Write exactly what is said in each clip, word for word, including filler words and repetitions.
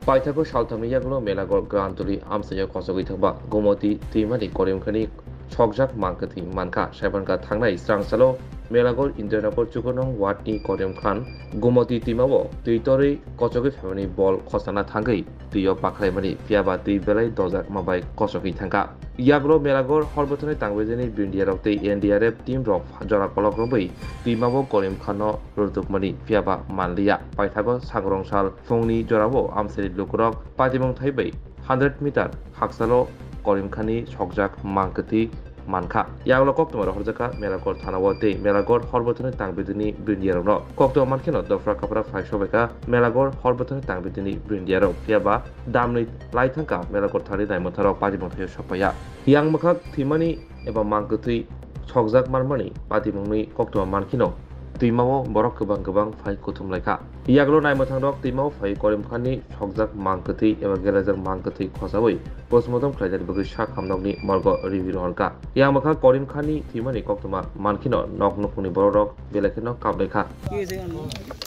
Paithago salthamni yagulo Melagor Grantuli amchaio kochogwi thangba Gomoti twimani Korimkhani sokjak mangkwthwi mankha. Saibankha thangnai srangsalo Melagor Indranagar Chukonong wardni Korimkhan Gomoti twimao twi torwi kochogwi phaimani bol khosana thangwi twio pakhraimani, phiyaba twi belai dojak mabai kochogwi thangkha. Yagulo Melagor horbothani tangbidini Bindiarok tei N D R F team rok jora kolok romwi twimao Korimkhanno rwrwkmani, phiyaba manliya. Paithago sangrongsal phungni jorao amchaini lukurok patimung thaibai hundred meter haksalo Korimkhani sokjak mangkwthwi mankha. Yagulo koktwma rohorjakha Melagor thanao tei Melagor horbothani tangbidini Bindiarokno. Koktwma mankheno dopra kapra phai sobaikha Melagor horbothani tangbidini Bindiarok, phiyaba damni lai thangkha Melagor thani naimwtharok patimung thaio sokpaiya. Yang mwkhak thwimani eba mangkwthwi sokjak manmani patimungni koktwma mankheno twimao borok kwbang kwbang phai kuthum laikha. Yagulo naimwthangrok twimao phai Korimkhanni sokjak mangkwthwi eba gelajak mangkwthwi khosawi postmortem khlainani bagwi sak hamnokni morgo riwi rohorkha. Yang mwkhak Korimkhanni thwimani koktwma mankheno nok nukhungni bororok belai kheno kap laikha.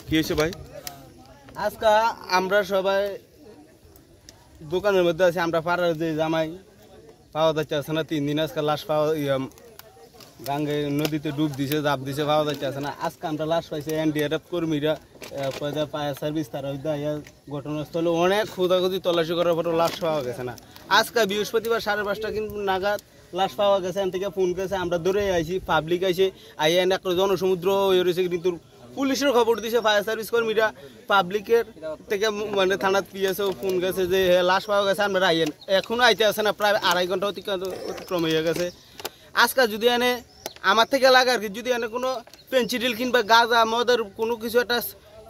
কি হয়েছে ভাই? আজকে আমরা সবাই দোকানের মধ্যে আছি, আমরা পাড়ার যে জামাই পাওয়া যাচ্ছে না, তিন দিন আজকে লাশ পাওয়া, ইয়ে, গাঙ্গে নদীতে ডুব দিছে, ঝাঁপ দিছে, পাওয়া যাচ্ছে না। আজকে আমরা লাশ পাইছি, এনডিআরএফ কর্মীরা, আহ, পয়দা ফায়ার সার্ভিস, তারা ওই দাঁড়িয়ে ঘটনাস্থলে অনেক খোঁজাখুঁজি তল্লাশি করার পরেও লাশ পাওয়া গেছে না। আজকে বৃহস্পতিবার সাড়ে পাঁচটা কিন্তু নাগাদ লাশ পাওয়া গেছে, এখান থেকে ফোন গেছে, আমরা দৌড়ে আইছি, পাবলিক আইছে, আইয়া এনে একটা জনসমুদ্র হয়ে রয়েছে, কিন্তু পুলিশের খবর দিছে, ফায়ার সার্ভিস কর্মীরা পাবলিকের থেকে মু-, মানে থানাত পিএসও ফোন গেছে যে, "হ্যাঁ, লাশ পাওয়া গেছে, আপনারা আইয়েন।" এখনো আইতে আসে না, প্রায় আড়াই ঘন্টা অতিক্রান্ত, অতিক্রম হয়ে গেছে। আজকে যদি এনে আমার থেকে লাগে আর কি, যদি এনে কোনো পেন্সিডিল কিংবা গাঁজা মদের কোনো কিছু একটা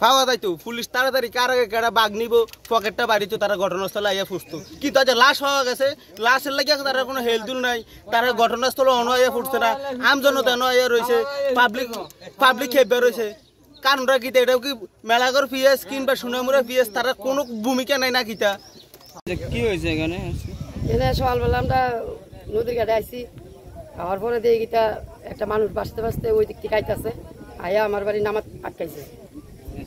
পাওয়া যাইতো, পুলিশ তাড়াতাড়ি কার আগে কেডা বাঘ নিব, পকেটটা বাড়িতো, তারা ঘটনাস্থলে আইয়া ফুসতো। কিন্তু আজ লাশ পাওয়া গেছে, লাশের লাগে তারা কোনো হেলদুল নাই, তারা ঘটনাস্থলে অনো আইয়া ফুটছে না, আমজনতা অনো আইয়া রয়েছে, পাবলিক, পাবলিক খেপে রয়েছে। কারণটা কি? এটা কি মেলাগড় পিএস কিংবা সোনামুড়া পিএস, তারা কোনো ভূমিকা নেয় না কিতা? আচ্ছা, কি হয়েছে এখানে আজকে? এনে সকালবেলা আমরা নদীর ঘাটে আইছি, আওয়ার পরে দেখি কিতা একটা মানুষ ভাসতে ভাসতে ওই দিক থেকে আইতাছে, আয়া আমার বাড়ি নামাত আটকাইছে।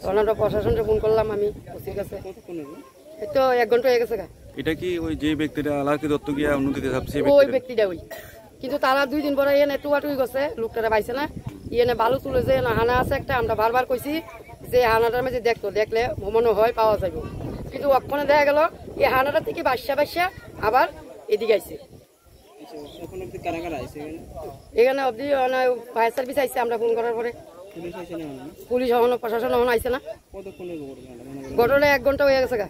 তখন আমরা প্রশাসনকে ফোন করলাম আমি ওসির কাছে। কতক্ষণ হলো? এই তো এক ঘন্টা হয়ে গেছে গা। এটা কি ওই যে ব্যক্তিটা লাকি দত্ত গিয়া নদীতে ঝাঁপ, সেই ওই ব্যক্তিটা? ব্যক্তিটা ওই। কিন্তু তারা দুই দিন পরে এনে টুকাটুকি করছে, লোকটারে পাইছে না। এনে বালু তুলে যে এনে হানা আছে একটা, আমরা বারবার কইছি যে হানাটার মধ্যে দেখতো, দেখলে মনে হয় পাওয়া যাবে। কিন্তু ওখানে দেখা গেল এই হানাটা থেকে বাসা বাসা আবার এদিকে আইছে। আচ্ছা, এখন অবধি কারা কারা আইছে এখানে? এখানে অবধি মানে ফায়ার সার্ভিস আইছে আমরা ফোন করার পরে। পুলিশ আইছে না এখনো? পুলিশ এখনো, প্রশাসন এখনো আইছে না। কতক্ষণ হইব ঘটনাটা? মানে ঘটনা এক ঘন্টা হয়ে গেছে গা।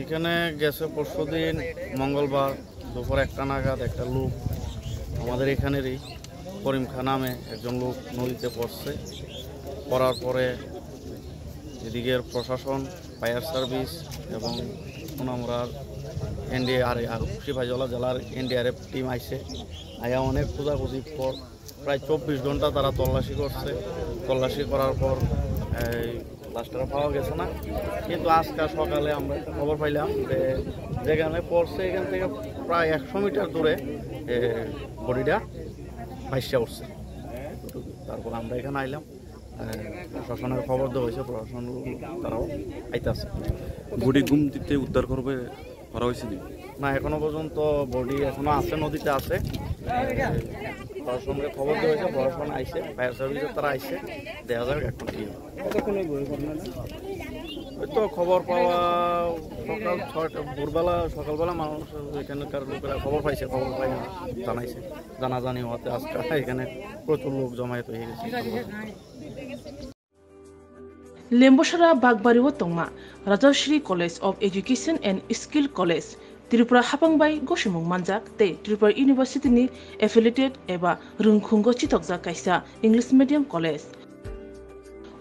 এখানে গেছে পরশুদিন মঙ্গলবার দুপুর একটা নাগাদ একটা লোক আমাদের এখানেরই করিম খান নামে একজন লোক নদীতে পড়ছে। পড়ার পরে এদিকের প্রশাসন, ফায়ার সার্ভিস এবং সোনামুড়ার এনডিআর, আর সিপাহীজলা জেলার এনডিআরএফ টিম আইছে। আয়া অনেক খোঁজাখুঁজির পর প্রায় চব্বিশ ঘন্টা তারা তল্লাশি করছে। তল্লাশি করার পর এই লাশটা পাওয়া গেছে না, কিন্তু আজকে সকালে আমরা একটা খবর পাইলাম যে যেখানে পড়ছে এখান থেকে প্রায় একশো মিটার দূরে, এ, বডিটা ভাইসা উঠছে। তারপর আমরা এখানে আইলাম, এ, প্রশাসনের খবর দেওয়া হয়েছে, প্রশাসন তারাও আইতাছে। বডি ঘুম দিতে উদ্ধার করবে করা হয়েছে নি? না, এখনো পর্যন্ত বডি এখনো আছে, নদীতে আছে। প্রশাসনকে খবর দেওয়া হয়েছে, প্রশাসন আইছে, ফায়ার সার্ভিসের তারা আইছে, দেখা যাক এখন কি হয়। কতক্ষণ হইব এই ঘটনাটা? ওই তো খবর পাওয়া সকাল ছয়টা, ভোরবেলা, সকালবেলা মানুষ এখানকার লোকেরা খবর পাইছে, খবর পাই না, জানাইছে, জানাজানি হতে আজকে এখানে প্রচুর লোক জমায়েত হয়ে গেছে। Lembosara Bagbari o tongma Rajashri College of Education and Skill College, Tripura hapang bai gosimung manjak tei Tripura University ni affiliated eba rwngkhungo chitokjak kaisa English medium college.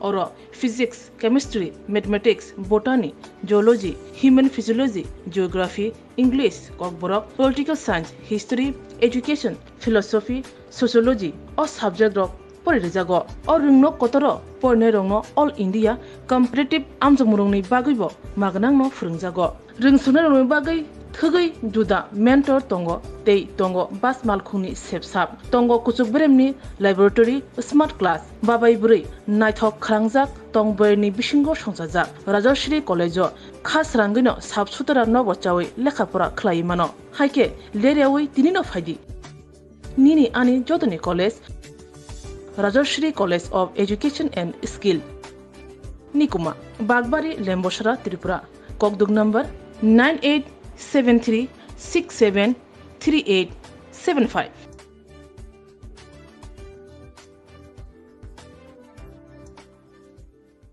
Oro physics, chemistry, mathematics, botany, zoology, human physiology, geography, English, Kokborok, political science, history, education, philosophy, sociology o subject rok pori rijago. O rwngno kotoro porinai rokno All India Competitive amjokmung rokni bagwi bo magnang no phwrwngjago. Rwngsuknai rokni bagwi Thwgwi juda mentor tongo tei tongo bas malkhungni sepsap. Tongo kuchuk beremni laboratory, smart class, babai bwrwi naithok khalangjak tong boyarni bisingo songchajak. Rajashree College-o kha srangwino sap sutara nobo chawi lekha pora khlaiwi mano. Haikhe leryawi tinino phaidi. Nini ani jotoni college, Rajashree College of Education and Skill. Nikuma, Bagbari, Lembosara, Tripura. Kokduk number nine eight seven three six seven three eight seven five.